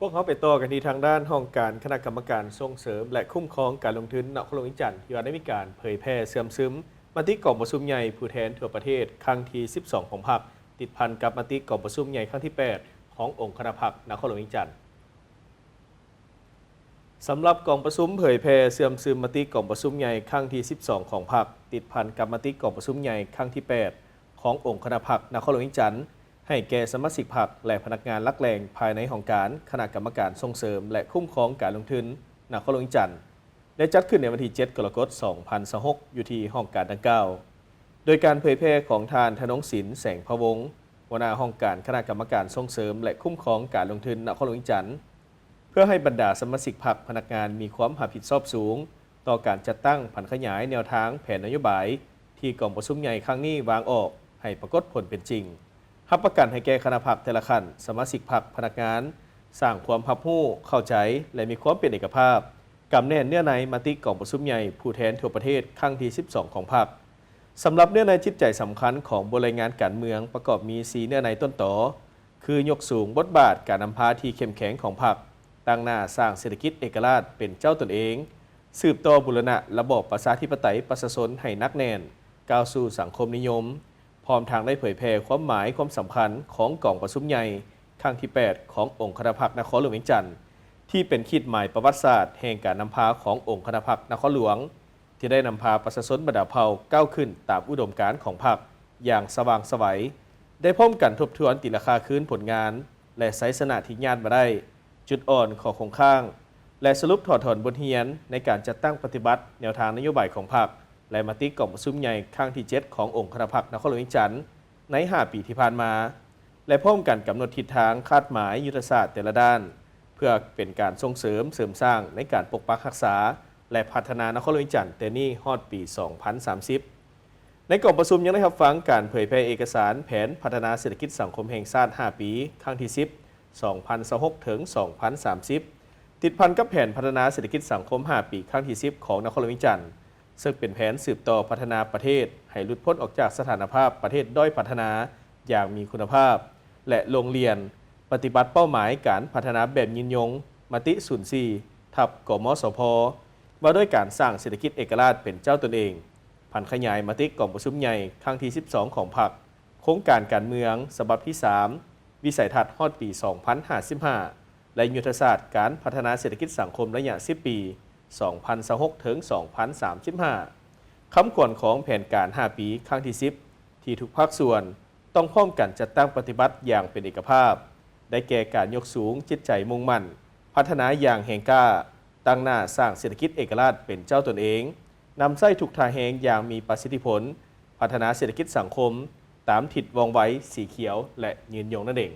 ພວກເຮົາໄປຕໍ່ກັນທີ່ທາງດ້ານຫ້ອງການຄະນະກຳມະການສົ່ງເສີມ ແລະ ຄຸ້ມຄອງການລົງທຶນນະຄອນຫຼວງວຽງຈັນ ທີ່ວ່າໄດ້ມີການເຜີຍແຜ່ເຊື່ອມຊຶມມະຕິກອງປະຊຸມໃຫຍ່ຜູ້ແທນທົ່ວປະເທດຄັ້ງທີສິບສອງຂອງພັກ ຕິດພັນກັບມະຕິກອງປະຊຸມໃຫຍ່ຄັ້ງທີແປດຂອງອົງຄະນະພັກນະຄອນຫຼວງວຽງຈັນ. ສຳລັບກອງປະຊຸມເຜີຍແຜ່ເຊື່ອມຊຶມມະຕິກອງປະຊຸມໃຫຍ່ຄັ້ງທີສິບສອງຂອງພັກ ຕິດພັນກັບມະຕິກອງປະຊຸມໃຫຍ່ຄັ້ງທີແປດຂອງອົງຄະນະພັກນະຄອນຫຼວງວຽງຈັນ ໃຫ້ແກ່ສະມາຊິກພັກ ແລະ ພະນັກງານຫຼັກແຫຼ່ງພາຍໃນຫ້ອງການຄະນະກຳມະການສົ່ງເສີມ ແລະ ຄຸ້ມຄອງການລົງທຶນນະຄອນຫຼວງວຽງຈັນ ໄດ້ຈັດຂຶ້ນໃນວັນທີເຈັດ ກໍລະກົດ ສອງພັນຊາວຫົກ ຢູ່ທີ່ຫ້ອງການດັ່ງກ່າວ ໂດຍການເຜີຍແຜ່ຂອງທ່ານ ທະນົງສິນ ແສງພະວົງ ຫົວໜ້າຫ້ອງການຄະນະກຳມະການສົ່ງເສີມ ແລະ ຄຸ້ມຄອງການລົງທຶນນະຄອນຫຼວງວຽງຈັນ ເພື່ອໃຫ້ບັນດາສະມາຊິກພັກ, ພະນັກງານມີຄວາມຮັບຜິດຊອບສູງຕໍ່ການຈັດຕັ້ງຜັນຂະຫຍາຍແນວທາງແຜນນະໂຍບາຍທີ່ກອງປະຊຸມໃຫຍ່ຄັ້ງນີ້ວາງອອກໃຫ້ປາກົດຜົນເປັນຈິງ, ຮັບປະກັນໃຫ້ແກ່ຄະນະພັກແຕ່ລະຂັ້ນ, ສະມາຊິກພັກ, ພະນັກງານ ສ້າງຄວາມຮັບຮູ້, ເຂົ້າໃຈ ແລະ ມີຄວາມເປັນເອກະພາບ, ກຳແໜ້ນເນື້ອໃນມະຕິກອງປະຊຸມໃຫຍ່ຜູ້ແທນທົ່ວປະເທດຄັ້ງທີສິບສອງຂອງພັກ. ສຳລັບເນື້ອໃນຈິດໃຈສຳຄັນຂອງບົດລາຍງານການເມືອງປະກອບມີສີ່ເນື້ອໃນຕົ້ນຕໍ ຄືຍົກສູງບົດບາດການນຳພາທີ່ເຂັ້ມແຂງຂອງພັກ, ຕັ້ງໜ້າສ້າງເສດຖະກິດເອກະລາດເປັນເຈົ້າຕົນເອງ, ສືບຕໍ່ບູລະນະລະບອບປະຊາທິປະໄຕປະຊາຊົນໃຫ້ໜັກແໜ້ນ, ກ້າວສູ່ສັງຄົມນິຍົມ, ພ້ອມທັງໄດ້ເຜີຍແຜ່ຄວາມໝາຍຄວາມສຳຄັນຂອງກອງປະຊຸມໃຫຍ່ຄັ້ງທີແປດຂອງອົງຄະນະພັກນະຄອນຫຼວງວຽງຈັນ ທີ່ເປັນຂີດໝາຍປະຫວັດສາດແຫ່ງການນຳພາຂອງອົງຄະນະພັກນະຄອນຫຼວງ ທີ່ໄດ້ນຳພາປະຊາຊົນບັນດາເຜົ່າກ້າວຂຶ້ນຕາມອຸດົມການຂອງພັກຢ່າງສະຫວ່າງໄສວ, ໄດ້ພ້ອມກັນທົບທວນຕີລາຄາຄືນຜົນງານ ແລະ ໄຊຊະນະທີ່ຍາດມາໄດ້, ຈຸດອ່ອນ, ຂໍ້ຄົງຄ້າງ ແລະ ສະຫຼຸບຖອດຖອນບົດຮຽນໃນການຈັດຕັ້ງປະຕິບັດແນວທາງນະໂຍບາຍຂອງພັກ ແລະ ມະຕິກອງປະຊຸມໃຫຍ່ຄັ້ງທີເຈັດຂອງອົງຄະນະພັກນະຄອນຫຼວງວຽງຈັນໃນຫ້າປີທີ່ຜ່ານມາ ແລະ ພ້ອມກັນກຳນົດທິດທາງ, ຄາດໝາຍ, ຍຸດທະສາດແຕ່ລະດ້ານ ເພື່ອເປັນການສົ່ງເສີມ, ເສີມສ້າງໃນການປົກປັກຮັກສາ ແລະ ພັດທະນານະຄອນຫຼວງວຽງຈັນແຕ່ນີ້ຮອດປີສອງພັນສາມສິບ. ໃນກອງປະຊຸມຍັງໄດ້ຮັບຟັງການເຜີຍແຜ່ເອກະສານແຜນພັດທະນາເສດຖະກິດສັງຄົມແຫ່ງຊາດຫ້າປີ ຄັ້ງທີສິບ ສອງພັນຊາວຫົກ ເຖິງ ສອງພັນສາມສິບ ຕິດພັນກັບແຜນພັດທະນາເສດຖະກິດສັງຄົມຫ້າປີ ຄັ້ງທີສິບ ຂອງນະຄອນຫຼວງວຽງຈັນ ເຊິ່ງເປັນແຜນສືບຕໍ່ພັດທະນາປະເທດໃຫ້ຫຼຸດພົ້ນອອກຈາກສະຖານະພາບປະເທດດ້ອຍພັດທະນາຢ່າງມີຄຸນນະພາບ ແລະ ລົງລຽນປະຕິບັດເປົ້າໝາຍການພັດທະນາແບບຍືນຍົງ ມະຕິ ສູນສີ່ ທັບ ກມສພ ວ່າດ້ວຍການສ້າງເສດຖະກິດເອກະລາດເປັນເຈົ້າຕົນເອງ, ຜັນຂະຫຍາຍມະຕິກອງປະຊຸມໃຫຍ່ຄັ້ງທີສິບສອງຂອງພັກ, ໂຄງການການເມືອງສະບັບທີສາມ, ວິໄສທັດຮອດປີສອງພັນຫ້າສິບຫ້າ ແລະ ຍຸດທະສາດການພັດທະນາເສດຖະກິດສັງຄົມໄລຍະສິບປີ ສອງພັນຊາວຫົກ ເຖິງ ສອງພັນສາມສິບຫ້າ, ຄຳຂວັນຂອງແຜນການຫ້າປີ ຄັ້ງທີສິບ ທີ່ທຸກພາກສ່ວນ ຕ້ອງພ້ອມກັນຈັດຕັ້ງປະຕິບັດຢ່າງເປັນເອກະພາບ, ໄດ້ແກ່ການຍົກສູງຈິດໃຈມຸ່ງໝັ້ນ ພັດທະນາຢ່າງແຮງກ້າ, ຕັ້ງໜ້າສ້າງເສດຖະກິດເອກະລາດເປັນເຈົ້າຕົນເອງ, ນຳໃຊ້ທຸກທ່າແຮງຢ່າງມີປະສິດທິຜົນ, ພັດທະນາເສດຖະກິດສັງຄົມຕາມທິດວອງໄວສີຂຽວ ແລະ ຍືນຍົງນັ້ນເອງ.